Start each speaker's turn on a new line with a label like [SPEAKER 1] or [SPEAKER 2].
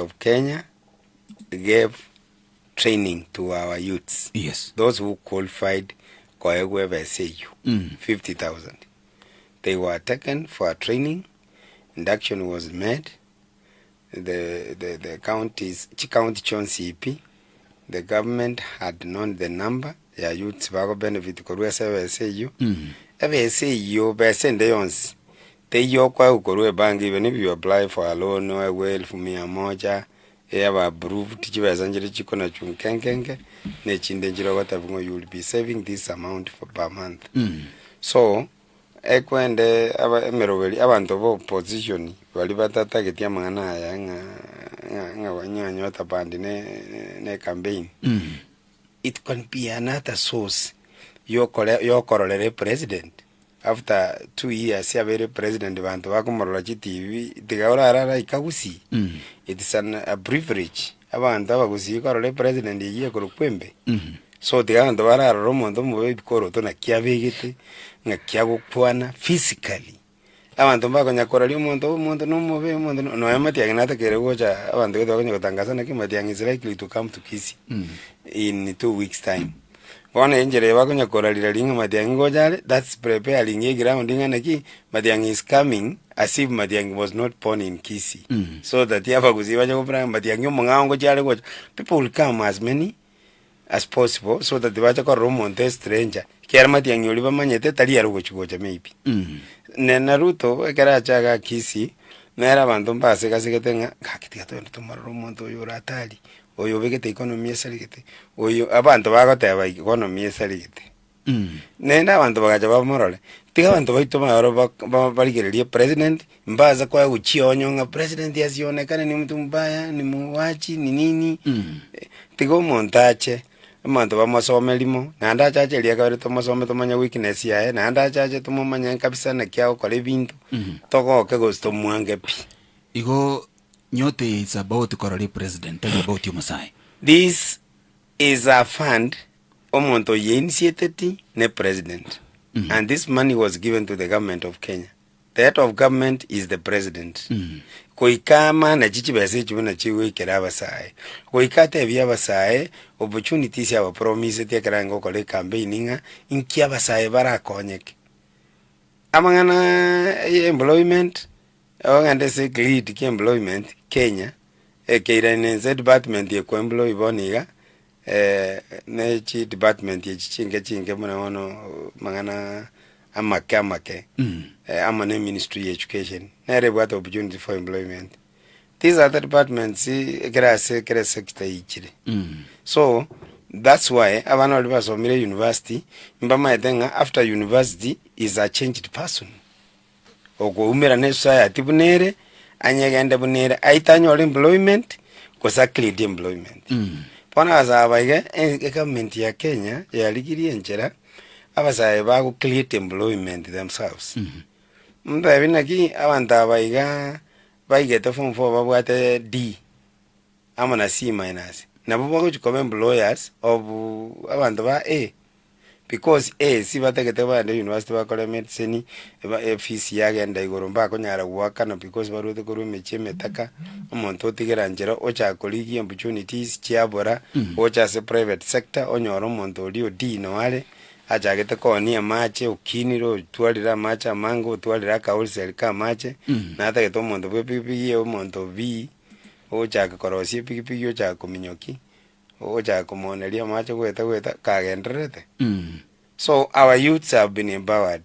[SPEAKER 1] of Kenya gave training to our youths
[SPEAKER 2] Yes.
[SPEAKER 1] those who qualified koegwa ebesa eyio
[SPEAKER 2] Mm.
[SPEAKER 1] 50,000 they were taken for a training induction was made the, the, the counties chicounty chionsi pi the government had known the number ya youths bago benefit korwa ase ebesa eyio
[SPEAKER 2] Mm.
[SPEAKER 1] ebesa eyio besa ende yonsi teiyo okoegwa korwa ebank even if you apply for a loan oegwe elfu mia moja eyaba approved chibesa nchire chikonachwa nke nke nke, na echinde nchire ogotebiwa ng'a you will be saving this amount for per month.
[SPEAKER 2] Mm.
[SPEAKER 1] So, ekwende aba emeroberi abanto ba opposition baria batatageti amang'ana aya ng'a ng'a ng'a ng'a nyota band ne ne ecampaign,
[SPEAKER 2] Mm.
[SPEAKER 1] it can be another source yokore yokororera epresident. After 2 years abeire president banto bakomorora chitivi tiga orarara ika gusii
[SPEAKER 2] Mm.
[SPEAKER 1] it is an a privilege abanto abagusii korora epresident eywo ekorokwa embe
[SPEAKER 2] Mm.
[SPEAKER 1] so tiga abanto bararora omonto omobe ebikoroto naki abegete ng'aki agokwana physically abanto mbakonya koraria omonto omonto na omobe omonto na nonya matiang'i natakeire gocha abanto gete bakonya gotangaza naki matiang'i is likely to come to kisii
[SPEAKER 2] Mm.
[SPEAKER 1] in 2 weeks time. Bono enchera eye bakonya korarira ring'a matiang'i ngocha are, that's preparing eground ng'a naki, matiang'i is coming as if matiang'i was not born in Kisii.
[SPEAKER 2] Mm.
[SPEAKER 1] So that abagusii bache gopura ng'a matiang'i omong'ao ngochia are gocha, people will come as many as possible so that bache korora omonto a stranger, ekiagera matiang'i oria bamanyete tari ere ogochi gocha maybe.
[SPEAKER 2] Mm.
[SPEAKER 1] Ne na Ruto ekero acha igaa Kisii, nere abanto mbasegasegete ng'a gaki tiga togende tomorore omonto oyo ore hatari. Oyo obegete economy esarigete, oyo abanto bagoteba economy esarigete.
[SPEAKER 2] Mm.
[SPEAKER 1] Naende abanto bagacha bamorore, tiga abanto baito baroro bak- ba- barigererie president, mbase koegwa chionyo ng'a president asionekane ni mtu mbaya, ni muuaji, ni nini,
[SPEAKER 2] Mm.
[SPEAKER 1] tiga omonto ache, omonto bamosome rimo, naende achache eria kabere tomosome tomanye weakness yaye, naende achache tomomanye kabisa naki agokora ebinto,
[SPEAKER 2] Mm.
[SPEAKER 1] togoke gose tomwange pi.
[SPEAKER 2] Igo Nyota eye it's about korora epresident tari about omosae.
[SPEAKER 1] This is a fund omonto oyeinitiateti ne president and this money was given to the government of Kenya. The head of government is the president. Goika amana chibesa echi buna chigoikera abasae. Goika atebie abasae opportunities abapromiseti ekero arenge gokora ecampaign ng'a inki abasae barakonyeke. Amang'ana ya employment Ogende ase eclead kia employment Kenya, ekeirani ase edepartment eko employ bono iga, ne chidepartment echi chinke chinke buna bono amang'ana amake amake, amo na eministry ya education, nere ebwate opportunity for employment. These other departments ekere ase kera esector eichire. So, that's why abana baria basomire university, mbamaete ng'a after university is a changed person. Okoumera ne society buna ere, anyegende buna ere, aite anyore employment, gose a create employment. Bono abasae aba iga, egovernment ya Kenya yarigirie enchera, abasae bago create employment themselves. Ntebi naki, abanto aba igaa, baigete form four babwate D, amo na C minus, nabo bagochi koba employers of abanto ba A. Because AC batagete bagende university bakore medicine, eba efees yagenda igoro mbakonyara goakana because barwete korwa emechie emetaka, omonto otigera nchera ochaka korigia opportunities chiabora, gocha ase private sector onyore omonto oria o D noare, achagete koonia amache okinire otwarire amache amange otwarire aka wholesale ka amache, natagete omonto bwa epikipiki omonto B, ogochaka korosia epikipiki ochaka kominyokia. Ogochaka komooneria amache goeta goeta kagendererete. So our youths have been empowered.